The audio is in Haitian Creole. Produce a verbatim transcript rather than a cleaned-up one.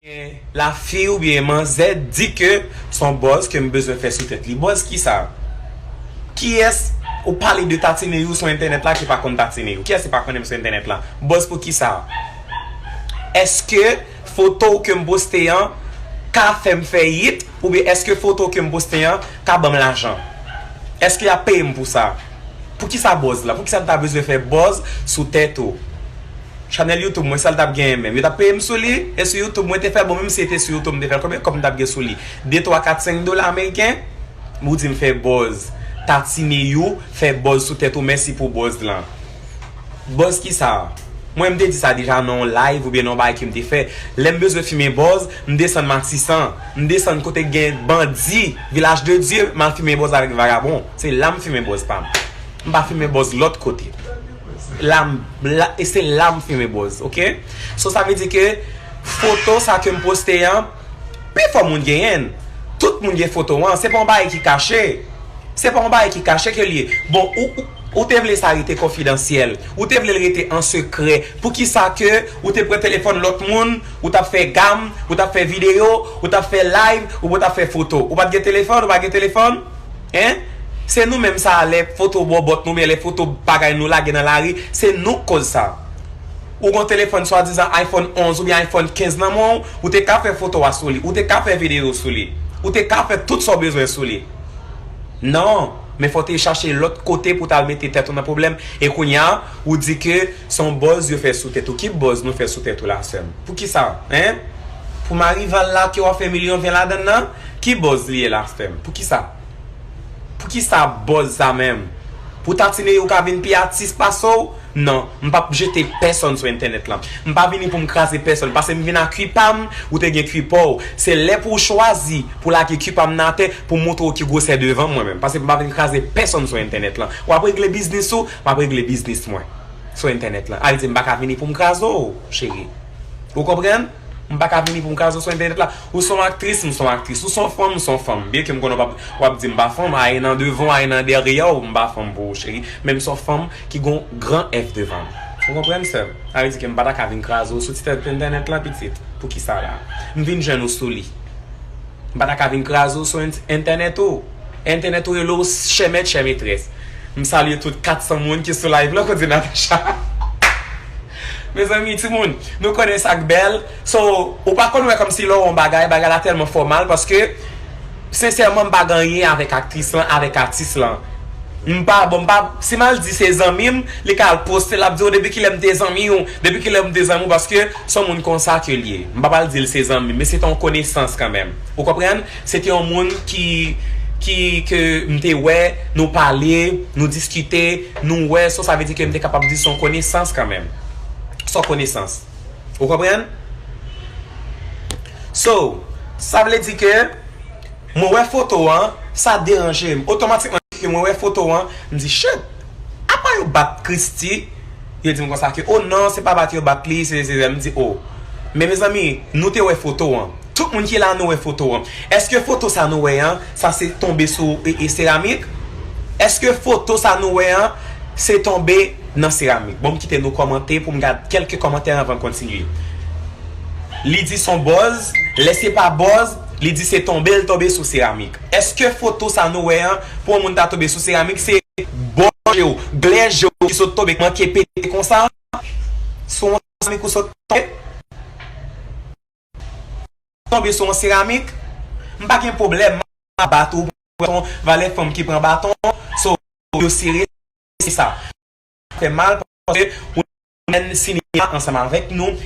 Lafi oubyen manzè di ke se yon buzz ke m bezwen fè sou tèt li. Buzz kisa? Kiyès ou pale de tatine yo sou entènèt la ki pa konn tatine yo? Kiyès ki pa konnen m sou entènèt la? Buzz pou kisa? Èske foto ke m poste an ka fè m fè hit? Oubyen èske foto ke m poste an ka ban m lajan? Èske y ap peye m pou sa? Pou kisa buzz la? Pou kisa m ta bezwen fè buzz sou tèt ou? Chanèl YouTube mwen, sa l t ap genyen menm? Yo t ap peye m sou li? E sou YouTube mwen te fè l? Bon, menm si se te sou YouTube m te fè l, konbyen kòb m t ap gen sou li? De, twa, kat, senk dola ameriken? Ou di m fè buzz. Tatine yo, fè buzz sou tèt ou, mèsi pou buzz lan. Buzz kisa? Mwen, m te di sa deja nan yon live oubyen nan yon bagay ke m te fè. Lè m bezwen fimen buzz, m desann Matisan. M desann kote k gen bandi, Vilaj de Dye, m al fimen buzz avèk vagabon. Se la m fimen buzz pa m. M pa fimen buzz lòt kote. La m, la, e se la m fimen buzz, oke? So, sa vle di ke foto sa ke m poste an, pifò moun genyen l. Tout moun gen foto an. Se pa yon bagay ki kache. Se pa yon bagay ki kache ke l ye. Bon, ou, ou, ou te vle sa rete konfidansyèl. Ou te vle l rete an sekrè. Poukisa ke ou te pran telefòn lòt moun, ou t ap fè gam, ou t ap fè videyo, ou t ap fè live, ou t ap fè foto? Ou pa t gen telefòn, ou pa gen telefòn? Hein? Se nou menm sa, lè foto bòbòt nou, oubyen lè foto bagay nou lage nan lari, se nou k koz sa. Ou gon telefòn swadizan iPhone onz oubyen iPhone kenz nan men w, ou te ka fè foto a sou li, ou te ka fè videyo sou li, ou te ka fè tout sa w bezwen sou li. Non, men fò w te chache lòt kote pou w t al mete tèt ou nan pwoblèm. E kounye a, ou di ke se yon buzz yo fè sou tèt ou. Ki buzz nou fè sou tèt ou la, sè m? Poukisa? Hein? Pou Marival la ke w ap fè milyon ven ladann nan? Ki buzz li ye la, sè m? Poukisa? Poukisa buzz sa menm? Pou tatine yo ka vin pi atis pase w? Non, m p ap jete pèsonn sou entènèt lan. M pa vini pou m kraze pèsonn, paske m vin ak kwi pa m, ou te gen kwi pa w. Se lè pou w chwazi pou lage kwi pa m nan atè, pou m montre w ki gwosè devan m mwen menm. Paske m pa vin kraze pèsonn sou entènèt lan. W ap regle biznis ou, m ap regle biznis mwen sou entènèt lan. Sa vle di m pa ka vini pou m kraze w, cheri. Ou konprann? M pa ka vini pou m kraze w sou entènèt la. Ou se yon aktris, m se yon aktris. Ou se yon fanm, m se yon fanm. Byenke m konnen w ap, w ap di m pa fanm, ayen nan devan w, ayen nan dèyè w, m pa fanm pou ou, cheri. Men m se yon fanm ki gon gran F devan m. Ou konprann, sè m? Sa vle di ke m pa ta ka vin kraze w sou ti tèt entènèt lan, pitit. Poukisa la? M vin jwenn ou sou li. M pa ta ka vin kraze w sou ent-, entènèt ou. Entènèt ou rele w chè mèt, chè metrès. M salye tout kat san moun ki sou live lan, kote Natacha. Mezanmi, timoun, nou konnen sa k bèl. So, ou pa konn wè kòmsi lè w wè yon bagay, bagay la tèlman fòmal, paske, sensèman, m pa gen anyen avèk aktris lan, avèk atis lan. M pa, bon, m pa, si m al di se zanmi m, li ka al poste, l ap di, "O, depi kilè m te zanmi w? Depi kilè m te zanmi w?" Paske se yon moun konsa ke l ye. M pa pral di l se zanmi m, men se te yon konesans kanmenm. Ou konprann? Se te yon moun ki, ki, ke m te wè, nou pale, nou diskite, nou wè, so sa vle di ke m te kapab di se yon konesans kanmenm. Se yon konesans. Ou konprann? So, sa vle di ke mwen wè foto an, sa deranje m. Otomatikman, ke mwen wè foto an, m di, "Shit, apa yo bat Christie?" Yo di m konsa ke, "O non, se pa bat yo bat li, se, se," m di, "O." Men mezanmi, nou te wè foto an. Tout moun ki la, nou wè foto an. Èske foto sa nou wè an, sa se tonbe sou, e, e, seramik? Èske foto sa nou wè an, se tonbe nan seramik? Bon, m kite nou kòmante pou m gad kèlke kòmantè anvan n kontinye. Li di se yon bòz, lè se pa bòz, li di se tonbe, l tonbe sou seramik. Èske foto sa nou wè an, pou yon moun ta tonbe sou seramik, se bò je w, glè je w ki sot tonbe, k manke pete konsa, sou yon seramik ou sot tonbe? Tonbe sou yon seramik, m pa gen pwoblèm, m ap bat ou, pran baton, valè fanm ki pran baton, so, yo sere, se sa. Fè mal, paske ou menm sinema ansanm avèk nou,